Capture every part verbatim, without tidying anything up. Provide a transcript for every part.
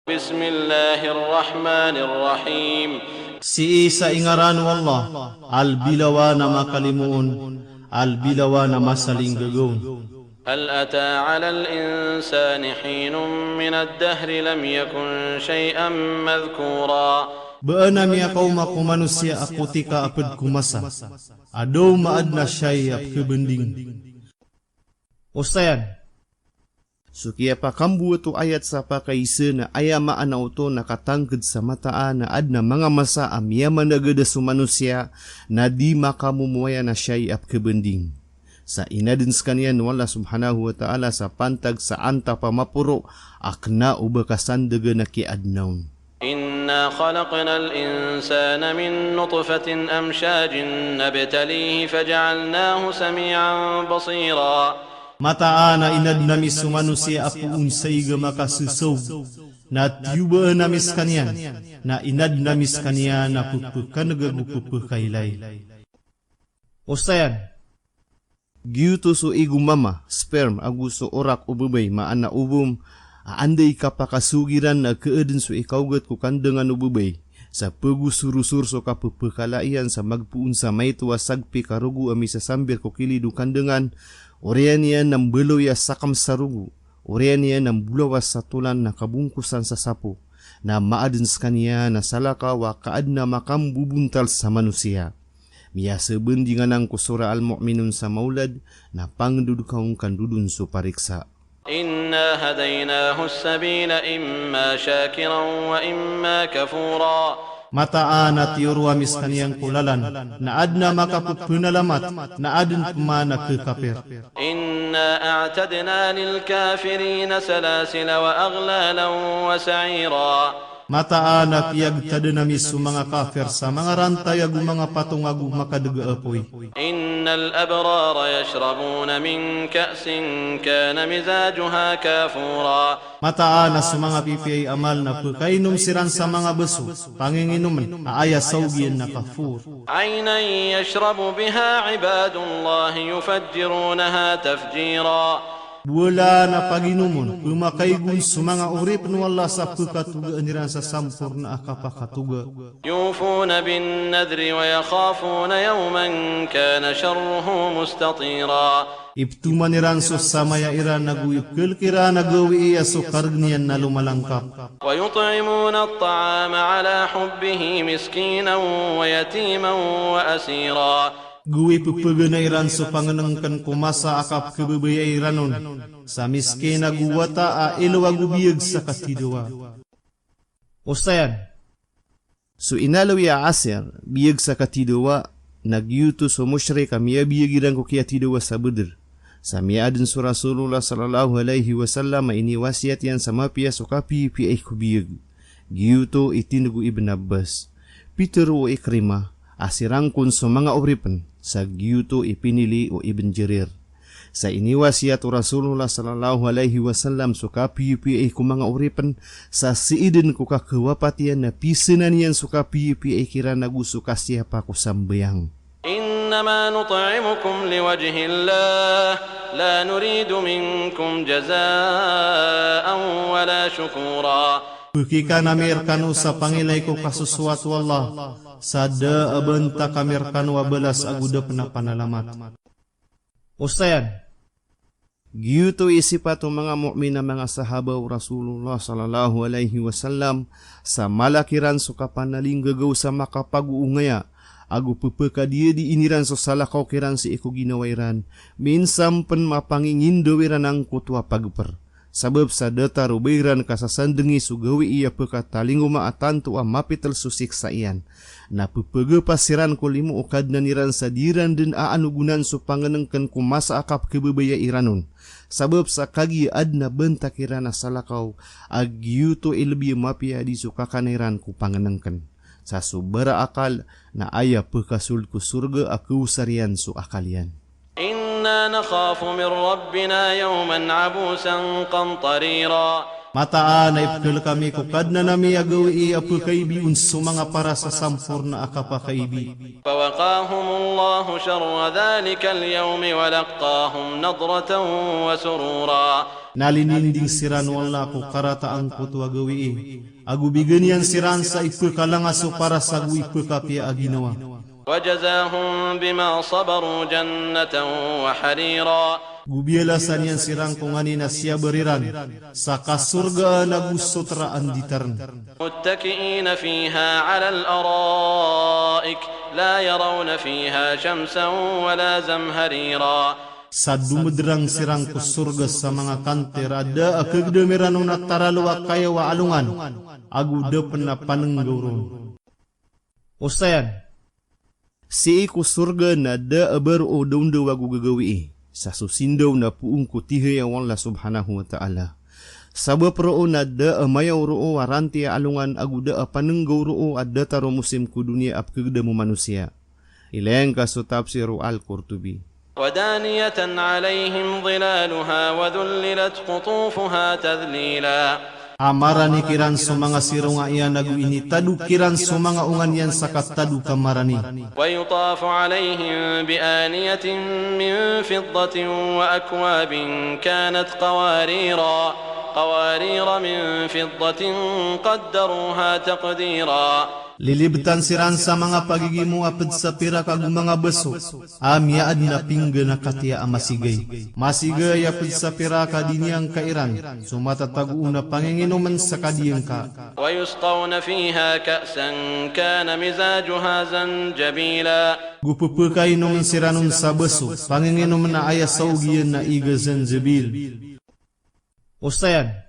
بسم الله الرحمن الرحيم. Sii sa ingaran o Allah, a lbilawan a makalimoon, a lbilawan a masalinggagaw. هل أتى على الإنسان حين من الدهر لم يكن شيئا مذكورا. Ba ana miyakaoma ko manosiya a kotika a pd ko masa a da o maadn a siyai a pkhabanding. Osayan. So kiyapakambowat o ayat sa pakaisa na aya maana oto na katangkd sa mataan a adn a manga masa a miyamanagada so manosiya na di makamomoayan a siyai a pkhabanding. Sa inadn skaniyan o Allah subhanahu wa ta'ala sa pantag sa antap a maporo a kna o ba kasandagan a kiyaadna on. إنا خلقنا الإنسان من نطفة أمشاج نبتليه فجعلناه سميعا بصيرا. Mataan a inadn ami so manosiya a poon sa ig a makasasaog, na tiyobaan ami skaniyan, na inadn ami skaniyan a pphakan'g ago pphakailay. Osayan. Giyoto so ig o mama, sperm, ago so orak o babay, maana ovum, a anda i kapakasoog iran na kaadn so ikaogat ko kandangan o babay. Sa pagosorosor so kapphakala iyan sa magpoon sa maito a sagpi ka rogo a misasambir ko kilid o kandangan, oriyan iyan a mbaloy a sakm sa rogo, oriyan iyan a mbolawas sa tolan na kabongkosan sa sapo, na maadn skaniyan a salakaw a kaadn a makambobontal sa manosiya. Miyasabanding anan ko Surah Al-Mu'minun sa maolad, na pangdodkaw ngka ndodon so pariksa. إنا هديناه السبيل إما شاكرا وإما كفورا. Mataan a tiyoro ami skaniyan ko lalan, na adn a makapphanalamatan, na adn pman a khakapir. إنا أعتدنا للكافرين سلاسل وأغلالا وسعيرا. Mataan a piyagtadan ami so manga kafir sa manga rantay ago manga patong ago makadg a apoy. إن الأبرار يشربون من كأس كان مزاجها كافورا. Mataan a so manga pipiya i amal na pkhainom siran sa manga baso, panginginomn a aya saog iyan na kafur. عينا يشرب بها عباد الله يفجرونها تفجيرا. Bowala na paginomon, pmakaigon so manga oripn o Allah sa pkhatogaan iran sa samporna a kapakatoga. يوفون بالنذر ويخافون يوما كان شره مستطيرا. Iptoman iran so samaya iran ago ipkhalk iran a gawii a so kargn iyan na lomalangkap. ويطعمون الطعام على حبه مسكينا ويتيما وأسيرا. Gawii pphagana iran so pangnngkn ko masa a kapkhababayai ran on, sa miskin ago wata a ilo ago biyag sa katidawa. Osayan. So inaloy a asir, biyag sa katidawa, na giyoto so mushrik a miyabiyag iran ko kiyatidawa sa Badr. Sa miyaadn so Rasulullah sallallahu alaihi wasallam a iniwasiyat iyan sa mapiya so kapiyapiyaai ko biyag. Giyoto i tindg o Ibn Abbas. Pitharo o Ikrimah, a siran kon so manga oripn, sa giyoto i pinili o Ibn Jarir. Sa iniwasiyat o Rasulullah sallallahu alaihi wasallam so kapiyapiyaai ko manga oripn, sa sii dn ko kakhawapat iyan na pisanan iyan so kapiyapiyaai kiran ago so kasiyapa ko sambayang. إنما نطعمكم لوجه الله لا نريد منكم جزاء ولا شكورا. Pkhikan ami rkano sa pangilay ko kasosoat o Allah, sa da a banta kami rkano a balas ago da pn a panalamat. Osayan. Giyoto i sipat o manga mu'min a manga sahaba o Rasulullah sallallahu alaihi wasallam, sa mala kiran so kapanalinggagaw sa makapagoongaya, ago pphakadiyadiin iran so salakaw kiran sii ko ginawa iran, minsan pn mapangingindaw iran angkoto a pagpr. Sabap sa datar o ba iran kasasandngi so gawii a pkhatalinggoma a tanto a mapitl so siksa iyan. Na pphagapas iran ko limo o Kadnan iran sa di iran dn aanogonan so pangnngkn ko masa a kapkhababayai ran on. Sabap sa kagiya adn a banta kiran a salakaw, a giyoto i lbi a mapiya a di so kakana iran ko pangnngkn. Sa so bara akal na aya pkhasold ko sorga a khaosar iyan so akal iyan. إنا نخاف من ربنا يوما عبوسا قمطريرا. Mataan a ipkhalk ami ko Kadnan ami a gawii a pkhaibi on so manga parasasamporna a kapakaibi. فوقاهم الله شر ذلك اليوم ولقاهم نضرة وسرورا. Na lininding siran o Allah ko karata angkoto a gawii, ago bigan iyan siran sa ipkalanga so paras ago ipkapiya a ginawa. وجزاهم بما صبروا جنة وحريرا. Go biyalasan iyan siran ko nganin a siyabar iran sa kasorgaan ago sotra a nditarn. متكئين فيها على الأرائك لا يرون فيها شمسا ولا زمهريرا. Sa domdrang siran ko sorga sa manga kanter a da a kagdam iran on a taralo a kayaw a alongan, ago da pn a pannggaw ron. Osayan, sii ko sorga na da a ba roo dawndaw ago gagawii, sa so sindaw na poon ko tihaya o Allah subhanahu wa ta'ala. Sabap roo na da a mayaw roo a ranti a alongan ago da a pannggaw roo a datar o mosim ko doniya a pkhagdam o manosiya. Ilay ngka so tafsir o Al-Qurtubi. ودانية عليهم ظلالها وذللت قطوفها تذليلا. A marani kiran so manga sirong a iyan ago initadok kiran so manga onga niyan sa katadok a marani. ويطاف عليهم بآنية من فضة وأكواب كانت قواريرا، قوارير من فضة قدروها تقديرا. Lilibtan siran sa manga pagigimo a pd sa pirak ago manga baso a miyaadn a pinggan a katiya a masigay. Masigay a pd sa pirak a di niyan kairan so matatago on a panginginomn sa kadiyangka. ويسقون فيها كأسا كان مزاجها زنجبيلا. Go pphakainomn siran on sa baso, panginginomn a aya saog iyan na iga zanjabil. Osayan,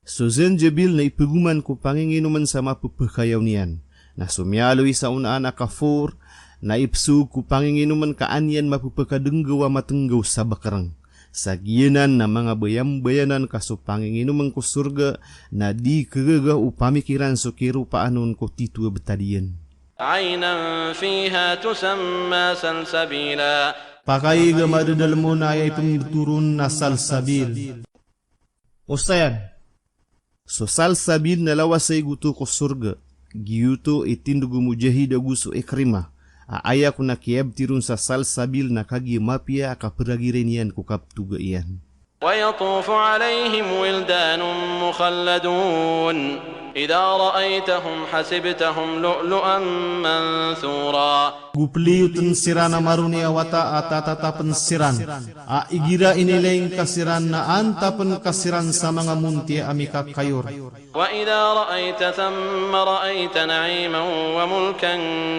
so zanjabil na ipgoman ko panginginomn sa mapphakayaw niyan. Na so miyaaloy sa onaan a kafur na ipsoog ko panginginomn ka an iyan mapphakadnggaw a matnggaw sa bakrng. Sa giyanan na manga bayambayanan ka so panginginomn ko sorga na di khagaga o pamikiran so kiropaan on ko tito a btad iyan. عينا فيها تسمى سلسبيلا. Pakaiga madadalm on a aya ipmbtoron na salsabil. Osayan, so salsabil na lawas a igoto ko sorga. Giyoto i tindg o Mujahid ago so Ikrimah a aya kon a kiyabti ron sa salsabil na kagiya mapiya a kapragiray niyan ko kaptoga iyan. ويطوف عليهم ولدان مخلدون إذا رأيتهم حسبتهم لؤلؤا منثورا. Go pliyotn siran a maroni a wata a tatatapn siran a igira inilay ngka siran na antapn ka siran sa manga montiya a mikakayor. وإذا رأيت ثم رأيت نعيما وملكا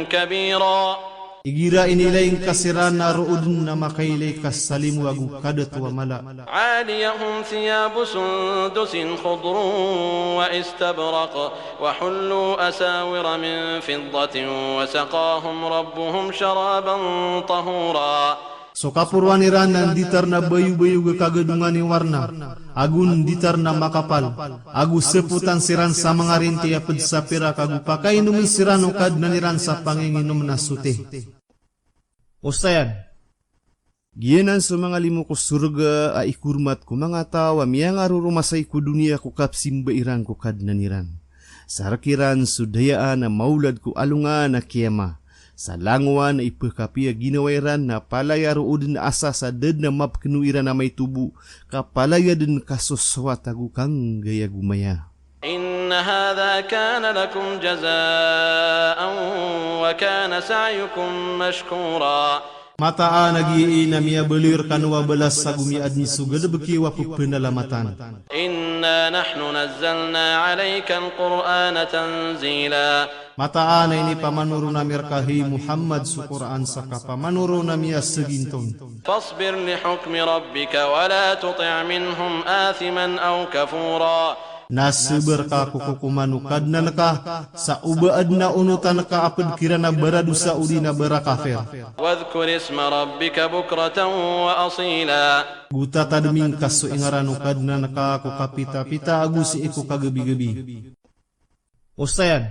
كبيرا. Igira inilay ngka siran na roo dn a makailay ka sa limo ago kadato a mala. عاليهم ثياب سندس خضر وإستبرق وحلوا أساور من فضة وسقاهم ربهم شرابا طهورا. So kaporoan iran na nditar na bayobayog a kagadongan i warna, ago nditar na makapal, ago sapotan siran sa manga rinti a pd sa pirak ago pakainomn siran o Kadnan iran sa panginginomn a soti. Osayan, giyanan so manga limo ko sorga a ikormat ko manga taw a miyangaroromasay ko doniya ko kapsimba iran ko Kadnan iran. Sa rk iran so dayaan a maolad ko alongan a kiyama. Sa langowan a ipkhapiya ginawa iran na palaya roo dn a asa sa da dn a mapkno iran a maito bo, ka palaya dn kasosowat ago kanggay ago maya. إن هذا كان لكم جزاء وكان سعيكم مشكورا. Mataan a giyai na miyabaloy rkano a balas ago miyaadn so galbk iyo a ppnalamatan. إنا نحن نزلنا عليك القرآن تنزيلا. Mataan a inipamanoron ami rka, hay Muhammad, so Qur'an sa kapamanoron ami a saginton. فاصبر لحكم ربك ولا تطع منهم آثما أو كفورا. Na sabar ka ko kokoman o Kadnan ka, sa o ba adn a onotan ka a pd kiran a baradosa odi na barakafir. واذكر اسم ربك بكرة وأصيلا. Go tatadmi ngka so ingaran o Kadnan ka ko kapitapita ago sii ko kagabigabi. Osayan,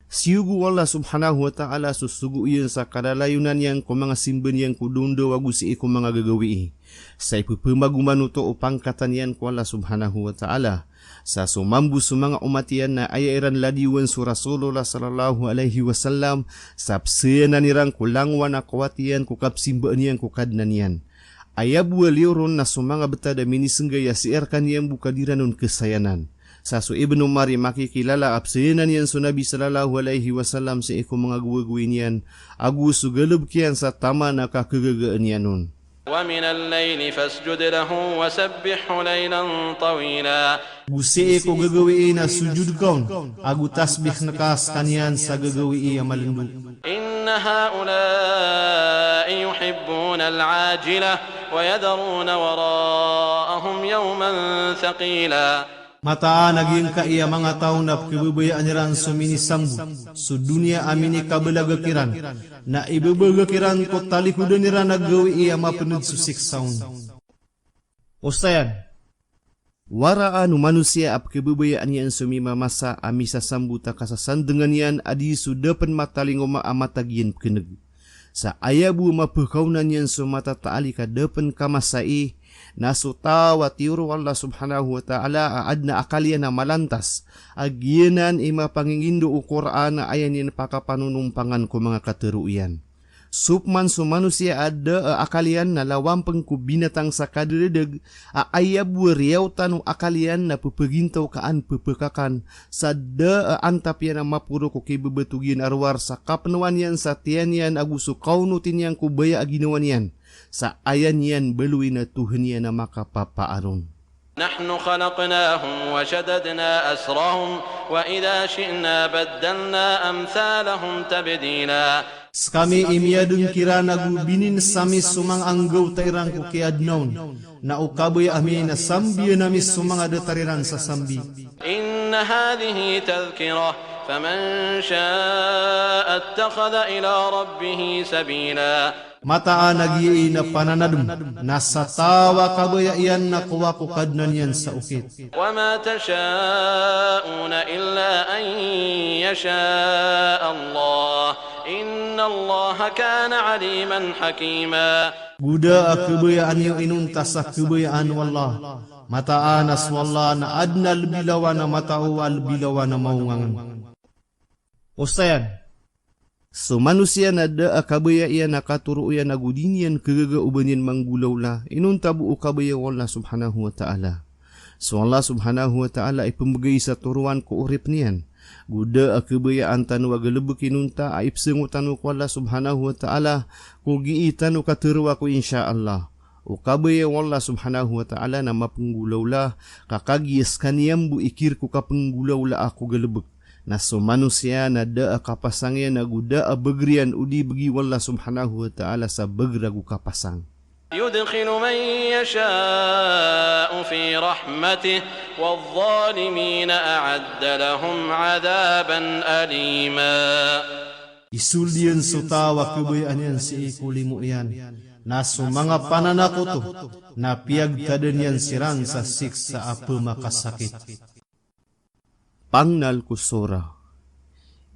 siyogo o Allah subhanahu wa ta'ala so sogo iyan sa kalalayonan iyan ko manga simba niyan ko dondaw ago sii ko manga gagawii. Sa ipphamagoman oto o pangkatan iyan ko Allah subhanahu wa ta'ala. Sa so mambo so manga omat iyan na aya iran ladiyowan so Rasulullah sallallahu alaihi wasallam, sa pzayanan iran ko langowan a kowat iyan ko kapsimbaan iyan ko Kadnan iyan. Aya bo a liyo ron na so manga btad a minisnggay a sii rkaniyan bo ka di ran on khasayanan. Sa so Ibn Umar i makikilala a pzayanan iyan so Nabi sallallahu alaihi wasallam sii ko manga gowagowai niyan, ago so galbk iyan sa taman a kakhagagaan iyan on. ومن الليل فاسجد له وسبحه ليلا طويلا. Go sii ko gagawii na sojod ka on, ago tasbih ngka skaniyan sa gagawii a malndo. إن هؤلاء يحبون العاجلة ويذرون وراءهم يوما ثقيلا. Mataan a giyangkai a manga taw na pkhababayaan iran so minisambo, so doniya a minikabalaga kiran, na ibabagak iran ko talikodan iran a gawii a mapnd so siksa on. Osayan, waraan o manosiya a pkhababayaan iyan so mimamasa a misasambo ta kasasandngan iyan a di so da pn matalingoma a mata giyan pkneg. Sa aya bo a mapkaonan iyan so matataalik a da pn kamasai, na so taw a tiyoro o Allah subhanahu wa ta'ala a adn a akal iyan a malantas, a giyanan i mapangingindo o Qur'an a aya niyan pakapanonompangan ko manga katharo iyan. So pman so manosiya a da a akal iyan na lawan pn ko binatang sa kadadadg, a aya bo a riyaotan o akal iyan na pphagintaw ka an pphakakan, sa da a antap iyan a maporo ko kibabatog iyan a rowar sa kapnowan iyan sa tiyan iyan ago so kaonoti niyan ko baya a ginawa niyan, sa aya niyan baloy na tohan iyan a makapapaaron. نحن خلقناهم وشددنا أسرهم وإذا شئنا بدلنا أمثالهم تبديلا. Skami i miyadn kiran ago bininsa mi so manga anggawta iran ko kiyadna on, na o kabaya ami na sambian ami so manga datar iran sa sambi. إن هذه تذكرة فمن شاء اتخذ إلى ربه سبيلا. Mataan a giyai na pananadm, na sa taw a kabaya iyan na kowa ko Kadnan iyan sa okit. وما تشاءون إلا أن يشاء الله إن الله كان عليما حكيما. Go da a khabayaan iyo inonta sa khabayaan o Allah. Mataan a so Allah na adn a lbi lawan a matao a lbi lawan a maongangn. Osayan, so manosiya na da a kabaya iyan a katoro iyan ago di niyan khagaga o ba niyan manggolawla, inonta bo o kabaya o Allah subhanahu wa ta'ala. So Allah subhanahu wa ta'ala i pmbgay sa toroan ko oripn iyan. Go da a khabayaan tano a galbk inonta a ipsngo tano ko Allah subhanahu wa ta'ala ko gii tano katharoa ko insha Allah. O kabaya o Allah subhanahu wa ta'ala na mapnggolawla, ka kagiya skaniyan bo i kir ko kapnggolawlaa ko galbk. Na so manosiya na da a kapasang iyan ago da a bagr iyan o di bgi o Allah subhanahu wa ta'ala sa bagr ago kapasang. يدخل من يشاء في رحمته والظالمين أعد لهم عذابا أليما. Isold iyan so taw a khabayaan iyan sii ko limo iyan, na so manga pananakoto na piyagtadan iyan siran sa siksa a pmakasakit. Pangnal ko sura.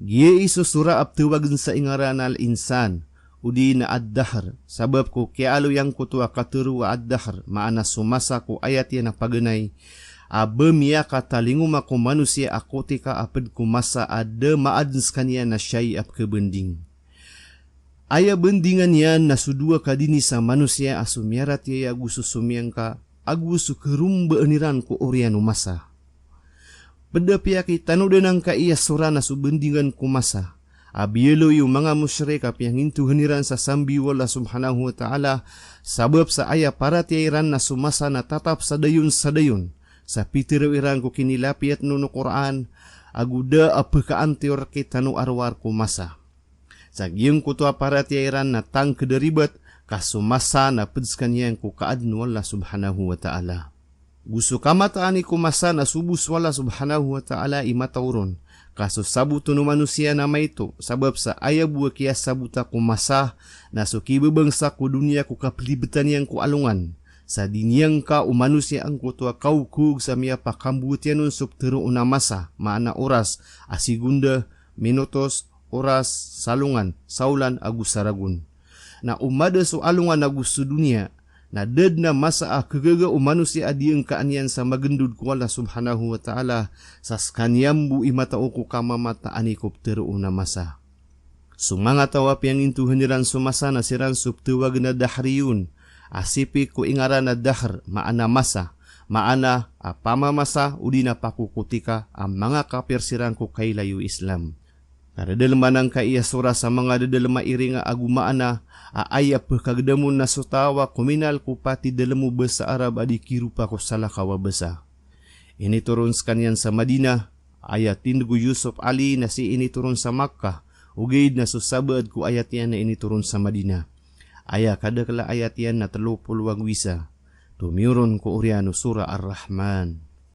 Giyai so sura a ptawagn sa ingaran a Al-Insan, odi na Ad-Dahr, sabap ko kiyaaloy angkoto a katharo a Ad-Dahr, maana so masa ko ayat iyan a paganay, a ba miyakatalingoma ko manosiya a kotika a pd ko masa a da maadn skaniyan a siyai a pkhabanding. Aya bandingan iyan na so dowa ka dinis a manosiya a so miyaratiyaya ago so somiyangka, ago so kharombaan iran ko oriyan o masa. Pd a piyakitanodan angkai a sura na so bandingan ko masa. A biyaloy o manga mushrik a piyangintohan iran sa sambi o Allah subhanahu wa ta'ala, sabap sa aya paratiyaya iran na so masa na tatap sa dayon sa dayon. Sa pitharo iran ko kinilapiyat on o Qur'an, ago da a pkaantiyor kitano a rowar ko masa. Sa giyangkoto a paratiyaya iran na tangkd a ribat, ka so masa na pd skaniyan ko kaadn o Allah subhanahu wa ta'ala. Go so kamataan i ko masa na so bo so Allah subhanahu wa ta'ala i matao ron, ka so sabot o manosiya na maito, sabap sa aya bo a kiyasabota ko masa, na so kibabangsa ko doniya ko kaplibtan iyan ko alongan. Sa di niyangka o manosiya angkoto a kaokog sa miyapakambowat iyan on so ptharoon a masa, maana oras, a sigonda, minutos, oras, salongan, saolan, ago saragon. Na o mada so alongan ago so doniya, na da dn a masa a khagaga o manosiya a diyangkaan iyan sa magndod ko Allah subhanahu wa ta'ala, sa skaniyan bo i matao ko kamamataan i ko ptharoon a masa. So manga taw a piyangintohan iran so masa na siran so ptawagn a dahriyun, a sipik ko ingaran a dahr, maana masa, maana a pamamasa odi na pakokotika a manga kapir siran ko kailay o Islam. Na dadalman angkaiya sura sa manga dadalm a iring a ago maana a aya pkhagdam on na so taw a kominal ko pati dalm o basa Arab a di kiropa ko salakaw a basa. Initoron skaniyan sa Madinah, aya tindg o Yusuf Ali na sii initoron sa Makkah, ogaid na so sabaad ko ayat iyan na initoron sa Madinah. Aya kadakl a ayat iyan na tlo polo ago isa. Tomiyoron ko oriyan o Surah Ar-Rahman.